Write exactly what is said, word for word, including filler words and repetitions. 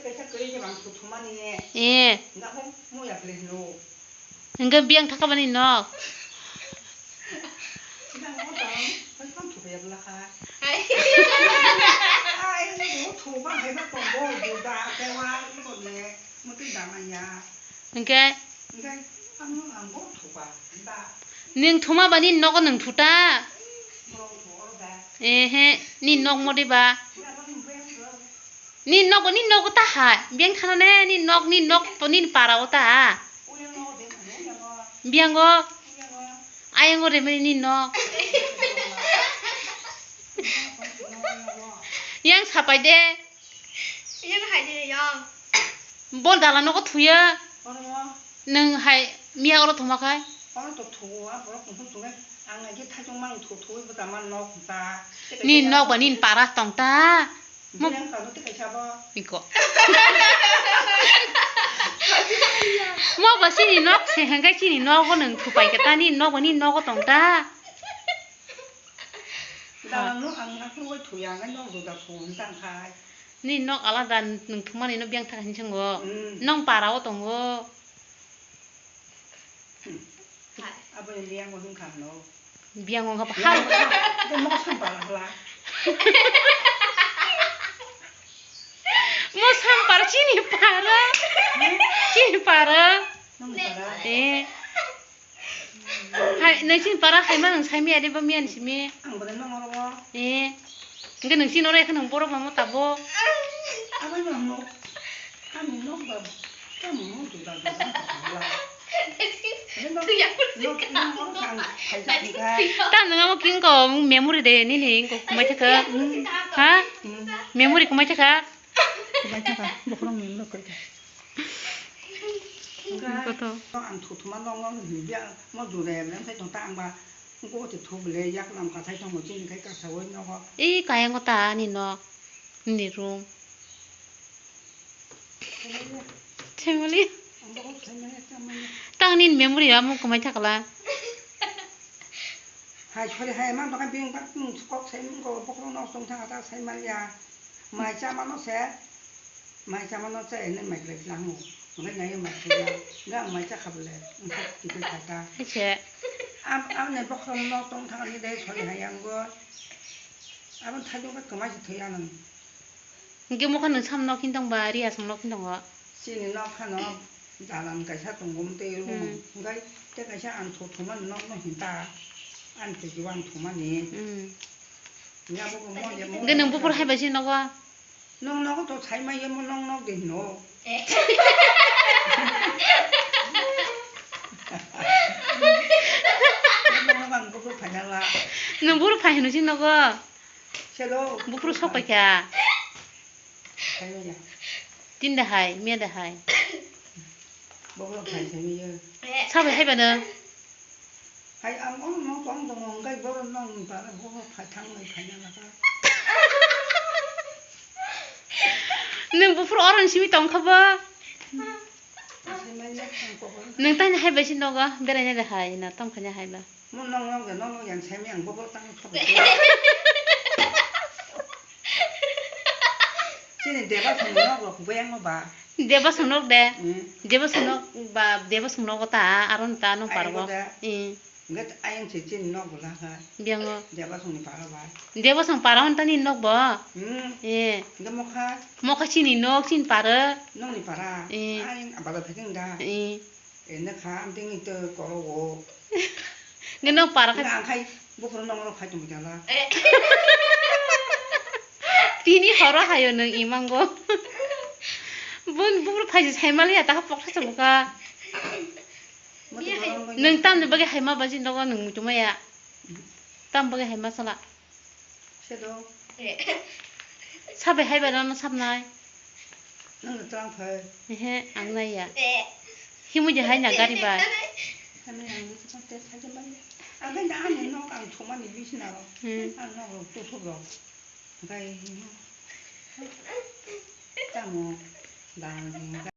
Kaisa kwrwi se bang thuthumani. Eh. Nga hum muya ple hino. Hingke biyang thaka bani nok. Nga hum bang, hum thuba ya bla kha. Ai, hum thuba hai ba tongo, buda, tewa, ibo ne, muti dama ya. Hingke? Hingke, ang, ang hum thuba, da. Ning thuma bani nogo nung thuta? Borok thuba da. Ehe, ni nok modi ba? Nga hum bang. Ni nogo, ni nogo ta hai. Biyang thano ne, ni nok, ni nok, ni para o ta. Biyango. Ayango re mani ni nok. Yang sapai de. Yang hai de yang. Bol dala nogo thuya. Nung hai miya oro thoma khai. Oro to thuo, a borok kuthum thungai. Ang nai khe thaichung mang thu, thu, bwsa man nok ba. Ni nok ba ni para tong ta. Mo- Biyang kano tei kaisa bo. Iko. Mo ba chini nok se hengkai chini nogo nung thupai khe ta ni nok ba ni nogo tong ta. Dalam no ang nak luai thuya ngai nok juda thun tang khai. Ni nok alada nung thumani no biyang thaka hinchungo. Mm. Nong para o tongo. Abo ni liang bo hwn kha no. Biang wng kha Liang bo hwn kha. Mo sam para hla. Mo sam para chini para. Chini para. Nong para. Eh. Hai, nai chini para hai ma nang sai mi ari ba mi ani simi. Ang bwrwi nong oro. Eh. Hingke nung chini oro ekhe nung borok mamo tabo. Abo no no. Ani nok ba, tamo mo juda juda wng kha bwla. Nok, nok, nok, nok, ang khaijak kha. Ta nung amo king ko memory de nini ko kumai thaka. Ha? Hmm. Memory kumai thaka. Kumai thaka. Bokhorok memory kai thaka. Koto. Ang thuthuma nok nok hindia mo jure men sai thong ta ang ba. Ko te thok le yak nam ka sai thong mo chini kai ka sa wai nok. Ei kaya ngo ta ni nok. Ni room. Family. Tang nin memory amo kumai thakla. Hai, sorry, hai, ma dokan bini bak, hmm, kok sai, hmm, ko bokhorok nok tong thang, ta sai man ya. Mai cha mano se, mai cha mano cha, ene mai kle lang mo. Ngai nai mai kle ya. Ga mai cha khabale, hmm, kok tikoi kha ta. Hai se. Am, am ne bokhorok nok tong thang ni dai, sorry, hai, ang go. Abon thajong ka kamai se thoi anang. Hingke mokha nwng sam nok hin tong ba, ri asong nok hin tongo. Chini nok hano dalan kaisa tongo, tei room. Hmm. Hingke tei kaisa ang tho thumani nok no hinta. Ang tho jibo ang thumani. Hmm. Nya bo mo je mo. Hingke nwng buphuru hai bai se nogo? Nwng nogo to sai mai ye mo nwng nok de hino. Nwng nogo ang buphuru phai na la. Nwng buphuru phai hino se nogo? Selo. Buphuru sok pai kha. Khaimaya. Tin da hai, miya da hai. Bobo khai khaimaya. Sabai hai bana. Hai ang ong no tong tong ong kai boro nong ni para bobo phai thang nai phai na laka. Nwng buphuru oron simi tong kha ba. Khaimaya ang kokor. Nwng tani hai bai si nogo berai na da hai na tong kha na hai ba. Mo nong nong de nong nong yang sai mi ang bobo tang thok. Chini deba song nok rok buyang mo ba. Deba song nok de. Hmm. Deba song nok ba, deba song nok ta, aron ta nong ai parbo. Bo de. Hmm. Ngat ayang se chini nok bula ha. Biango. Deba song ni para ba. Deba song para on tani nok bo. Hmm. Eh. Ngat mokha. Mokha chini nok, chini para. Nok ni para. Eh. Ayang abala thajeng da. Eh. Eno kha, ang tini to koro o. Nino para kha. Nga ang khai, buphuru nong rok khai tongwi tala. Tini horo hayo nung imango. Bun buphuru phaji sai mali ya, ta poksa chumuka. Mo to borong bai. Nung tamni bagwi hai ma baji nogo nung muchuma ya. Tam bagwi hai ma sala. Sedo. Sabai hai bai rano sabnai. Nang twlang phai. Ehe, ang nai ya. Himui de hai na gari bai. Kami ang ni chakam te sai jembai. Ang kai da ani nok ang thoma ni bisna ro. Hmm. Ang nok ro tu thok ro. Gai. Tamo. Dang.